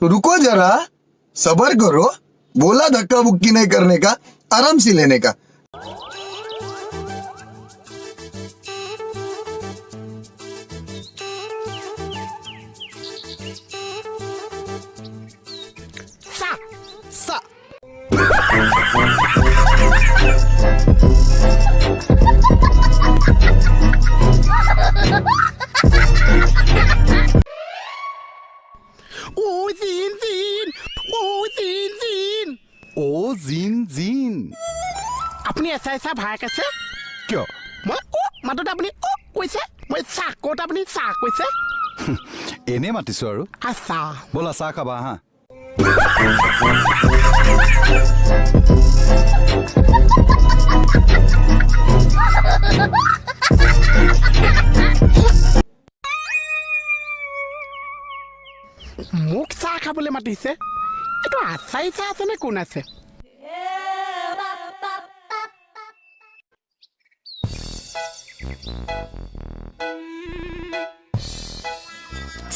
तो रुको जरा, सबर करो। बोला धक्का बुक्की नहीं करने का, आराम से लेने का। চাহ। চাহ। অ জিন জিন, অ জিন জিন। অ' জিন জিন। আপুনি এচাই চাহ ভায়েক আছে? কিয়? মই অ মাতোতে আপুনি অ কৈছে, মই চাহ কওঁতে আপুনি চাহ কৈছে। এনেই মাতিছো আৰু। আচ্ছা। ব'লা, চাহ খাবা হা। মোক চাহ খাবলৈ মাতিছে, এইটো আচাই চাহ আছে নে কোন আছে?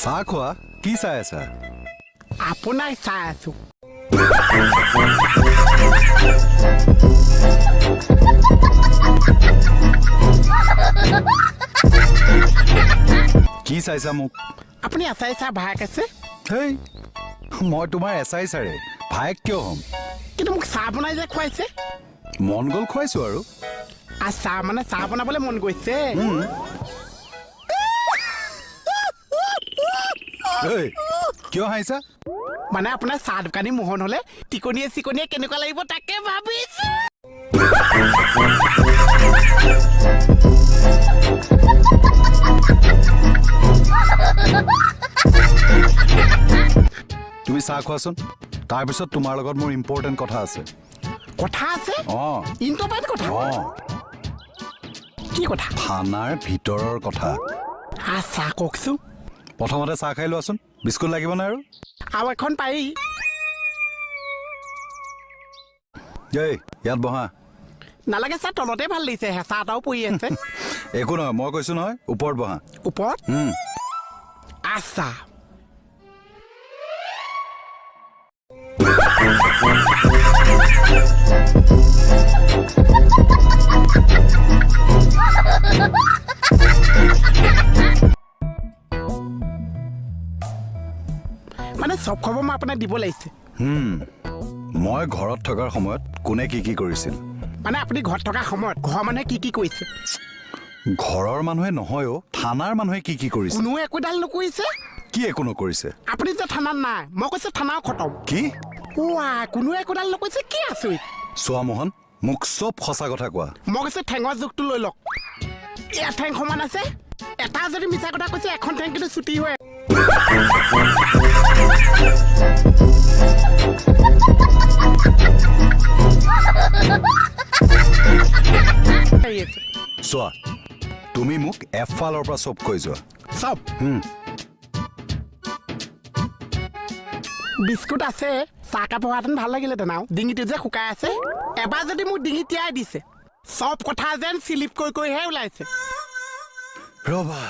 চাহ খোৱা, কি চাই আছা? আপোনাক চাই আছো। কি চাইছা মোক? আপুনি আচাই চাহ ভায়েক আছে? হেই, মই তোমাৰ এছ I ছাৰে, ভায়েক কিয় হ'ম? কিন্তু মোক চাহ বনাই যে খুৱাইছে। মন গ'ল খুৱাইছো আৰু। আচ্ছা, মানে চাহ বনাবলৈ মন গৈছে। ঐ, কিয় হাঁহিছা? মানে আপোনাৰ চাহ দোকানী মোহন হলে টিকনিয়ে চিকনিয়ে কেনেকুৱা লাগিব তাকে ভাবিছো। তুমি চাহ খোৱাচোন, তাৰপিছত তোমাৰ লগত মোৰ ইম্পৰ্টেণ্ট কথা আছে। কথা আছে? অঁ। ইণ্টাৰপেণ্ট কথা? অঁ। কি কথা? থানাৰ ভিতৰৰ কথা। আচ্ছা, কওকচোন। প্ৰথমতে চাহ খাই লোৱাচোন। বিস্কুট লাগিব নাই আৰু? আৰু এখন পাৰি। এই, ইয়াত বহা। নালাগে ছাৰ, তলতে ভাল লাগিছে, হেঁচা এটাও পৰি আছে। একো নহয়, মই কৈছো নহয়, ওপৰত বহা। ওপৰত? উম। আচ্ছা। মানে চব খবৰ মই আপোনাক দিব লাগিছে। মই ঘৰত থকাৰ সময়ত কোনে কি কি কৰিছিল? মানে আপুনি ঘৰত থকা সময়ত ঘৰৰ মানুহে কি কি কৰিছে? ঘৰৰ মানুহে নহয় অ', থানাৰ মানুহে কি কি কৰিছে? কোনো একোডাল নকৰিছে। কি একো নকৰিছে? আপুনি যে থানাত নাই, মই কৈছো থানাও খতম। কি? ওৱা, কোনো একোডাল নকৰিছে, কি আচৰিত! চোৱা মোহন, মোক চব সঁচা কথা কোৱা। মই কৈছো ঠেঙৰ জোখটো লৈ লওক, এয়া ঠেং সমান আছে। এটা যদি মিছা কথা কৈছে, এখন ঠেং কিন্তু ছুটি হৈ আহি আছে। চোৱা, তুমি মোক এফালৰ পৰা চব কৈ যোৱা। চব। বিস্কুট আছে, চাহকাপ হোৱাহেঁতেন ভাল লাগিলেহেঁতেন। আৰু ডিঙিটো যে শুকাই আছে, এবাৰ যদি মোক ডিঙি তিয়াই দিছে, চব কথা যেন চিলিপ কৰি কৰিহে ওলাইছে। ৰ'বা।